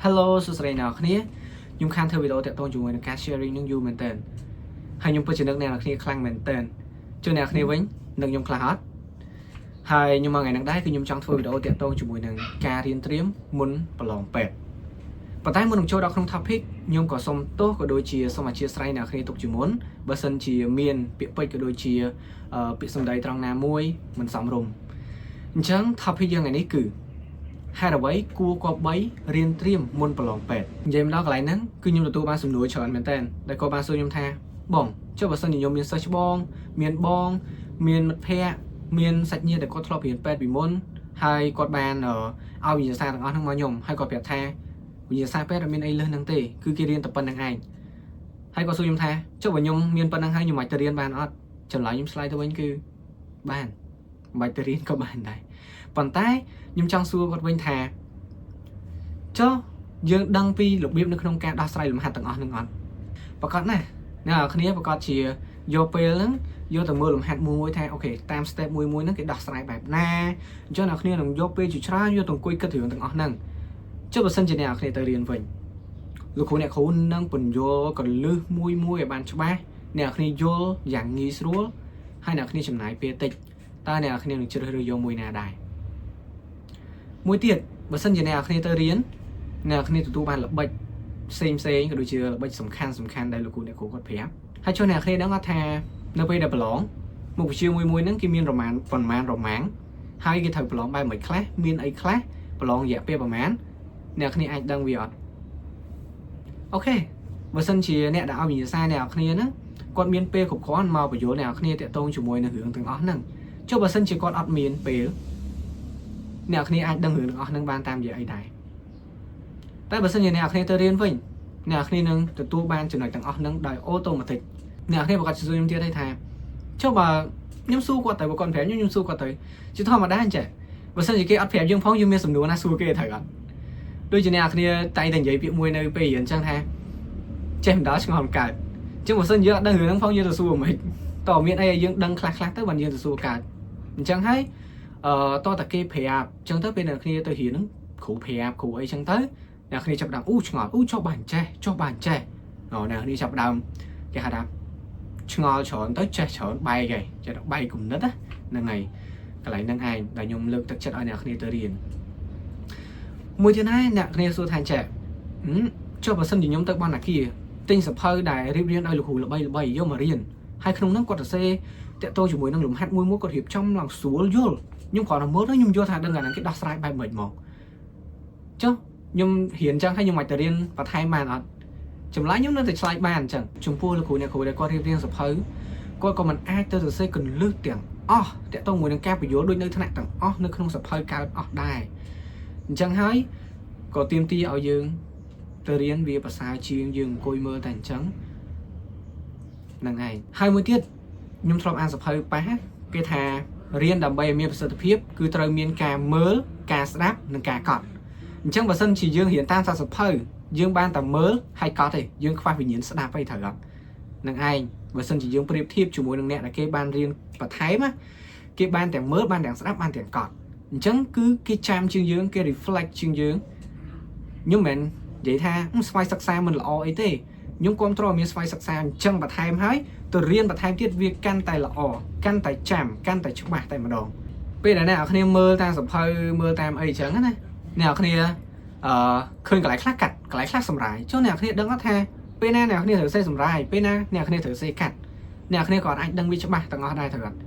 Hello សួស្តីអ្នកនរគ្នាខ្ញុំខានធ្វើវីដេអូតាក់ទងជាមួយនឹងការ sharing នឹងយូរមែនតើហើយខ្ញុំពិតជានឹកអ្នកនរគ្នាខ្លាំងមែនតើជួយអ្នកនរគ្នាវិញនឹកខ្ញុំខ្លះអត់ហើយខ្ញុំមកថ្ងៃហ្នឹងដែរគឺខ្ញុំចង់ធ្វើវីដេអូតាក់ទងជាមួយនឹងការរៀនត្រៀមមុនប្រឡងពេទ្យប៉ុន្តែមុននឹងចូលដល់ក្នុង topic ខ្ញុំក៏សូមទោសក៏ដូចជាសូមអធ្យាស្រ័យអ្នកនរគ្នាទុកជាមុនបើសិនជាមានពាក្យពេចន៍ក៏ដូចជាពាក្យសម្ដីត្រង់ណាមួយមិនសមរម្យអញ្ចឹង topic យើងថ្ងៃនេះគឺ ហេតុអ្វីគួរគប្បីរៀនត្រៀមមុនប្រឡងពេទ្យនិយាយមកដល់កន្លែងហ្នឹងគឺខ្ញុំទទួលបានសំណួរច្រើនមែនតើដែលគាត់បានសួរខ្ញុំថាបងចុះបើសិនជាខ្ញុំមានសិស្សច្បងមានបងមានមិត្តភ័ក្តិមានសាច់ញាតិដែលគាត់ធ្លាប់រៀនពេទ្យពីមុនហើយគាត់បានឲ្យវិញ្ញាសាទាំងអស់ហ្នឹងមកខ្ញុំហើយគាត់ប្រាប់ថាវិញ្ញាសាពេទ្យអត់មានអីលើសហ្នឹងទេគឺគេរៀនតែប៉ុណ្្នឹងឯងហើយគាត់សួរខ្ញុំថាចុះបើខ្ញុំមានប៉ុណ្្នឹងហើយខ្ញុំអាចទៅរៀនបានអត់ចម្លើយខ្ញុំឆ្លើយទៅវិញគឺបានមិនបាច់ទៅរៀនក៏បានដែរប៉ុន្តែខ្ញុំចង់សួរគាត់វិញថាចុះយើងដឹងពីរបៀបនៅក្នុងការដោះស្រាយលំហាត់ទាំងអស់ហ្នឹងអត់ប្រកាសណាស់អ្នកនរគ្នាប្រកាសជាយកពេលហ្នឹងយកទៅមើលលំហាត់មួយមួយថា okay តាម step មួយមួយហ្នឹងគេដោះស្រាយបែបណាអញ្ចឹងអ្នកគ្នានឹងយកពេលជាច្រើនយកទៅអង្គុយគិតរឿងទាំងអស់ហ្នឹងចុះបើសិនជាអ្នកនរគ្នាទៅរៀនវិញលោកគ្រូអ្នកគ្រូនឹងពន្យល់កលឹះមួយមួយឲ្យបានច្បាស់អ្នកនរគ្នាយល់យ៉ាងងាយស្រួលហើយអ្នកនរគ្នាចំណាយពេលតិចតើអ្នកនរគ្នានឹងជ្រើសរើសយកមួយណាដែរ មួយទៀតបើសិនជាអ្នកនរគ្នាទៅរៀនអ្នកនរគ្នាទទួលបានល្បិចផ្សេងផ្សេងក៏ដូចជាល្បិចសំខាន់សំខាន់ដែលលោកគ្រូអ្នកគ្រូគាត់ប្រាប់ហើយជួយអ្នកនរគ្នាដឹងថានៅពេលដែលប្រឡងមុខវិជ្ជាមួយមួយហ្នឹងគេមានរមានប៉ុន្មានរមាំងហើយគេត្រូវប្រឡងបែបមិនខ្លះមានអីខ្លះប្រឡងរយៈពេលប្រហែលអ្នកគ្នាអាចដឹងវាអត់ okay បើសិនជាអ្នកដែលឲ្យវិញ្ញាសាអ្នកនរគ្នាហ្នឹងគាត់មានពេលគ្រប់គ្រាន់មកបញ្យល់អ្នកនរគ្នាតាក់ទងជាមួយនឹងរឿងទាំងអស់ហ្នឹងចុះបើសិនជាគាត់អត់មានពេល អ្នកគ្នាអាចដឹងរឿងទាំងអស់ហ្នឹងបានតាមរយៈអីដែរតែបើសិនជាអ្នកគ្នាទៅរៀនវិញអ្នកគ្នានឹងទទួលបានចំណុចទាំងអស់ហ្នឹងដោយ automatic អ្នកគ្នាប្រកាសជាសួរខ្ញុំទៀតទេថាចុះបើខ្ញុំសួរគាត់ទៅបើគាត់ប្រាប់ខ្ញុំខ្ញុំសួរគាត់ទៅជាធម្មតាអញ្ចឹងបើសិនជាគេអត់ប្រាប់យើងផងយើងមានសំណួរណាសួរគេត្រូវអត់ដូចជាអ្នកគ្នាតែងតែនិយាយពាក្យមួយនៅពេលរៀនអញ្ចឹងថាចេះមិនដល់ឆ្ងល់មិនកើតអញ្ចឹងបើសិនយើងអត់ដឹងរឿងហ្នឹងផងយើងទៅសួរមិនតើមានអីឲ្យយើងដឹងខ្លះខ្លះទៅបានយើងទៅសួរកើតអញ្ចឹងហើយ អឺតតគេប្រាប់អញ្ចឹងទៅពេលអ្នកគ្នាទៅរៀនហ្នឹងគ្រូប្រាប់គ្រូអីចឹងទៅអ្នកគ្នាចាប់ដើមអូឆ្ងល់អូចុះបានចេះចុះបានចេះអូអ្នកគ្នាចាប់ដើមគេហៅថាឆ្ងល់ច្រើនទៅចេះច្រើនបែកហើយចេះបែកគំនិតណាហ្នឹងហើយកន្លែងហ្នឹងឯងដែលខ្ញុំលើកទឹកចិត្តឲ្យអ្នកគ្នាទៅរៀនមួយទៀតហើយអ្នកគ្នាសួរថាចេះចុះបើសិនជាខ្ញុំទៅបណ្ណាគារទិញសភៅដែលរៀបរៀងដោយលោកគ្រូល្បីល្បីយកមករៀនហើយក្នុងហ្នឹងគាត់សរសេរតាក់ទងជាមួយនឹងលំហាត់មួយមួយគាត់រៀបចំឡើងស្រួលយល់ ខ្ញុំគ្រាន់តែមើលទៅខ្ញុំយល់ថាដឹងអាហ្នឹងគេដោះស្រាយបែបម៉េចមកចុះខ្ញុំរៀនអញ្ចឹងហើយខ្ញុំអាចទៅរៀនបន្ថែមបានអត់ចម្លើយខ្ញុំនៅតែឆ្លើយបានអញ្ចឹងចំពោះលោកគ្រូអ្នកគ្រូដែលគាត់រៀបរៀងសភៅគាត់ក៏មិនអាចទៅសរសេរកលឹះទាំងអស់តាក់ទងមួយនឹងការបញ្យល់ដូចនៅថ្នាក់ទាំងអស់នៅក្នុងសភៅកើតអស់ដែរអញ្ចឹងហើយក៏ទៀមទីឲ្យយើងទៅរៀនវាប្រសើរជាងយើងអង្គុយមើលតែអញ្ចឹងហ្នឹងឯងហើយមួយទៀតខ្ញុំធ្លាប់អានសភៅប៉ះគេថា រៀនដើម្បីឲ្យមានប្រសិទ្ធភាពគឺត្រូវមានការមើលការស្ដាប់និងការកត់អញ្ចឹងបើសិនជាយើងរៀនតាមសាសភៅយើងបានតែមើលហើយកត់ទេយើងខ្វះវិញ្ញាណស្ដាប់អីត្រូវអត់នឹងឯងបើសិនជាយើងប្រៀបធៀបជាមួយនឹងអ្នកដែលគេបានរៀនបន្ថែមណាគេបានទាំងមើលបានទាំងស្ដាប់បានទាំងកត់អញ្ចឹងគឺគេចាំជាងយើងគេ reflect ជាងយើងខ្ញុំមិនមែននិយាយថាស្វ័យសិក្សាមិនល្អអីទេខ្ញុំគ្រប់គ្រងមានស្វ័យសិក្សាអញ្ចឹងបន្ថែមហើយទៅរៀនបន្ថែមទៀតវាកាន់តែល្អកាន់តែចាំកាន់តែច្បាស់តែម្ដងពេលដែលអ្នកនរគ្នាមើលតាមសភៅមើលតាមអីចឹងណាអ្នកនរគ្នាអឺឃើញកន្លែងខ្លះកាត់កន្លែងខ្លះសម្រាយចុះអ្នកនរគ្នាដឹងថាពេលណាអ្នកនរគ្នាត្រូវសេសម្រាយពេលណាអ្នកនរគ្នាត្រូវសេកាត់អ្នកនរគ្នាក៏អាចដឹងវាច្បាស់ទាំងអស់ដែរត្រូវអត់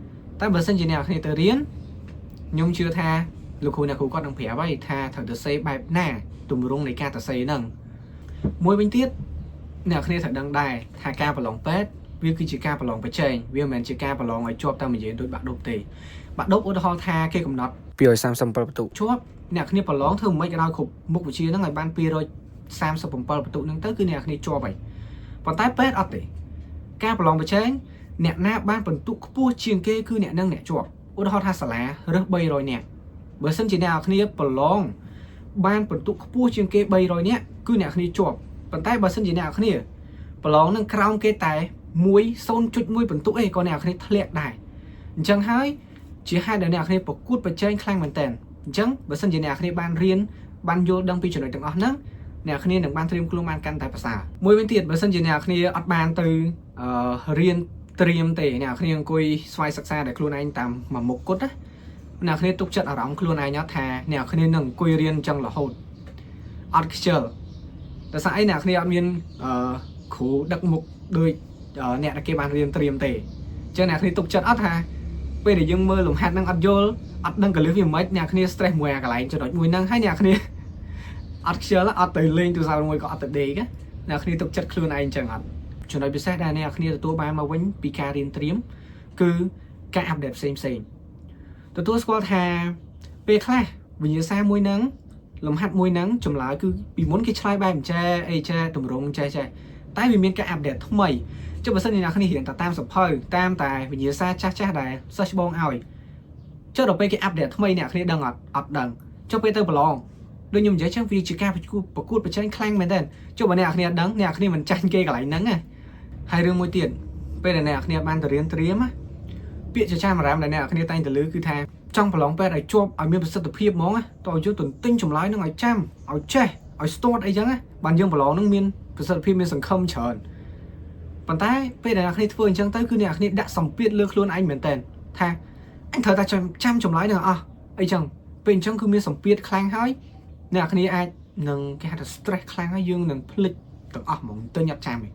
តែបើសិនជាអ្នកនរគ្នាទៅរៀនខ្ញុំជឿថាលោកគ្រូអ្នកគ្រូគាត់នឹងប្រាប់ហើយថាត្រូវទៅសេបែបណាទម្រង់នៃការទៅសេហ្នឹងមួយវិញទៀតអ្នកគ្នាត្រូវដឹងដែរថាការប្រឡងពេទ្យវាគឺជាការប្រឡងប្រជែងវាមិនមែនជាការប្រឡងឲ្យជាប់តាមនិយាយដូចបាក់ឌុបទេបាក់ឌុបឧទាហរណ៍ថាគេកំណត់237បន្ទុកជាប់អ្នកគ្នាប្រឡងធ្វើមិនក៏ដោយគ្រប់មុខវិជ្ជាហ្នឹងឲ្យបាន237បន្ទុកហ្នឹងទៅគឺអ្នកគ្នាជាប់ហើយប៉ុន្តែពេទ្យអត់ទេការប្រឡងប្រជែងអ្នកណាបានបន្ទុកខ្ពស់ជាងគេគឺអ្នកនឹងអ្នកជាប់ឧទាហរណ៍ថាសាលារើស300នាក់បើសិនជាអ្នកគ្នាប្រឡងបានបន្ទុកខ្ពស់ជាងគេ300នាក់គឺអ្នកគ្នាជាប់ប៉ុន្តែបើសិនជាអ្នកគ្នាប្រឡងនឹងក្រោមគេតែ1 0.1បន្ទុកអីក៏អ្នកគ្នាធ្លាក់ដែរអញ្ចឹងហើយជាហេតុដែលអ្នកគ្នាប្រកួតប្រជែងខ្លាំងមែនតើអញ្ចឹងបើសិនជាអ្នកគ្នាបានរៀនបានយល់ដឹងពីចំណុចទាំងអស់ហ្នឹង អ្នកគ្នានឹងបានត្រៀមខ្លួនបានកាន់តែប្រសើរមួយវិញទៀតបើសិនជាអ្នកគ្នាអត់បានទៅអឺរៀនត្រៀមទេអ្នកគ្នាអង្គុយស្វ័យសិក្សាតែខ្លួនឯងតាមមួយមុខគត់ណាអ្នកគ្នាទុកចិត្តអារម្មណ៍ខ្លួនឯងអត់ថាអ្នកគ្នានឹងអង្គុយរៀនអញ្ចឹងរហូតអត់ខ្ជិលតែស្អីអ្នកគ្នាអត់មានអឺគ្រូដឹកមុខដូចអ្នកដែលគេបានរៀនត្រៀមទេអញ្ចឹងអ្នកគ្នាទុកចិត្តអត់ថាពេលដែលយើងមើលលំហាត់នឹងអត់យល់អត់ដឹងកលឹះវាមិនអ្នកគ្នា stress មួយអាកន្លែងចំណុចមួយហ្នឹងហើយអ្នកគ្នាអត់ខ្ជិលអត់ទៅលេងទូរស័ព្ទមួយក៏អត់ទៅដេកអ្នកគ្នាទុកចិត្តខ្លួនឯងអញ្ចឹងអត់ចំណុចពិសេសដែលអ្នកគ្នាទទួលបានមកវិញពីការរៀនត្រៀមគឺការ update ផ្សេងផ្សេងទទួលស្គាល់ថាពេលខ្លះវិញ្ញាសាមួយហ្នឹងលំហាត់មួយហ្នឹងចម្លើយគឺពីមុនគេឆ្លើយបែបអញ្ចេះអីចេះតម្រងចេះចេះតែវាមានការ update ថ្មីចុះបើសិនជាអ្នកគ្នារៀនតែតាមសភៅតាមតែវិញ្ញាសាចាស់ចាស់ដែលសិស្សច្បងឲ្យចុះដល់ពេលគេ update ថ្មីអ្នកគ្នាដឹងអត់អត់ដឹងចុះពេលទៅប្រឡងដូចខ្ញុំនិយាយចឹងវាជាការប្រកួតប្រកួតប្រជែងខ្លាំងមែនទែនចុះបើអ្នកគ្នាអត់ដឹងអ្នកគ្នាមិនចាញ់គេកន្លែងហ្នឹងណាហើយរឿងមួយទៀតពេលដែលអ្នកគ្នាបានទៅរៀនត្រៀមណាពាក្យចចាមអារាមដែលអ្នកគ្នាតែងតែលើគឺថាចង់ប្រឡងពេទ្យឲ្យជាប់ឲ្យមានប្រសិទ្ធភាពហ្មងណាតើយើងទន្ទិញចម្លើយនឹងឲ្យចាំឲ្យចេះឲ្យស្ទាត់អីចឹងណាបានយើងប្រឡងនឹងមានប្រសិទ្ធភាពមានសង្ឃឹមច្រើនប៉ុន្តែពេលដែលអ្នកគ្នាធ្វើអញ្ចឹងទៅគឺអ្នកគ្នាដាក់សម្ពាធលើខ្លួនឯងមែនតើថាអញត្រូវតែចាំចម្លើយនឹងអស់អីចឹងពេលអញ្ចឹងគឺមានសម្ពាធខ្លាំងហើយអ្នកគ្នាអាចនឹងគេហៅថា stress ខ្លាំងហើយយើងនឹងភ្លេចទាំងអស់ហ្មងទៅញ៉ាត់ចាំឯង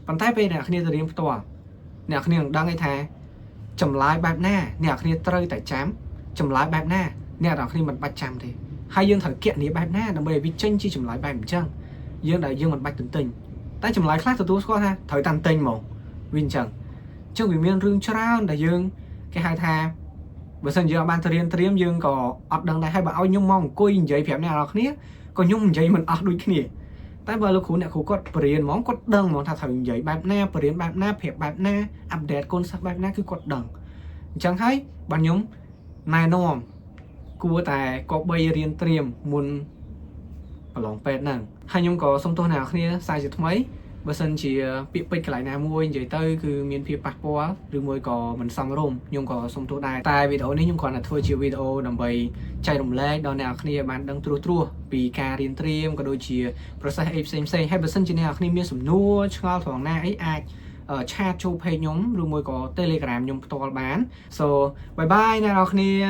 ប៉ុន្តែពេលអ្នកគ្នាទៅរៀនផ្ទាល់អ្នកគ្នានឹងដឹងឯថាចម្លើយបែបណាអ្នកគ្នាត្រូវតែចាំចម្លើយបែបណាអ្នកទាំងគ្នាមិនបាច់ចាំទេហើយយើងត្រូវគណនាបែបណាដើម្បីឲ្យវាចេញជាចម្លើយបែបអញ្ចឹងយើងដែលយើងមិនបាច់ទន្ទិញតែចម្លើយខ្លះទទួលស្គាល់ថាត្រូវតាមទិញហ្មងវាអញ្ចឹងអញ្ចឹងវាមានរឿងច្រើនដែលយើងគេហៅថាបើសិនយើងអត់បានទៅរៀនត្រៀមយើងក៏អត់ដឹងដែរហើយបើឲ្យខ្ញុំមកអង្គុយនិយាយប្រាប់អ្នកនរគ្នាក៏ខ្ញុំនិយាយមិនអស់ដូចគ្នាតែបើលោកគ្រូអ្នកគ្រូគាត់បរៀនហ្មងគាត់ដឹងហ្មងថាត្រូវនិយាយបែបណាបរៀនបែបណាប្រាប់បែបណា update កូនសិស្សបែបណាគឺគាត់ដឹងអញ្ចឹងហើយបាទខ្ញុំណែនាំគួរតែគប្បីរៀនត្រៀមមុនប្រឡងពេទ្យហ្នឹងហើយខ្ញុំក៏សូមទោសអ្នកនរគ្នាសារជាថ្មីបើសិនជាពាក្យពេចន៍កន្លែងណាមួយនិយាយទៅគឺមានភាពប៉ះពាល់ឬមួយក៏មិនសមរម្យខ្ញុំក៏សូមទោសដែរតែវីដេអូនេះខ្ញុំគ្រាន់តែធ្វើជាវីដេអូដើម្បីចែករំលែកដល់អ្នកនរគ្នាបានដឹងត្រួសត្រាសពីការរៀនត្រៀមក៏ដូចជា process អីផ្សេងផ្សេងៗហើយបើសិនជាអ្នកនរគ្នាមានសំណួរឆ្ងល់ត្រង់ណាអីអាច chat ចូល page ខ្ញុំឬមួយក៏ Telegram ខ្ញុំផ្ទាល់បាន so bye bye អ្នកនរគ្នា។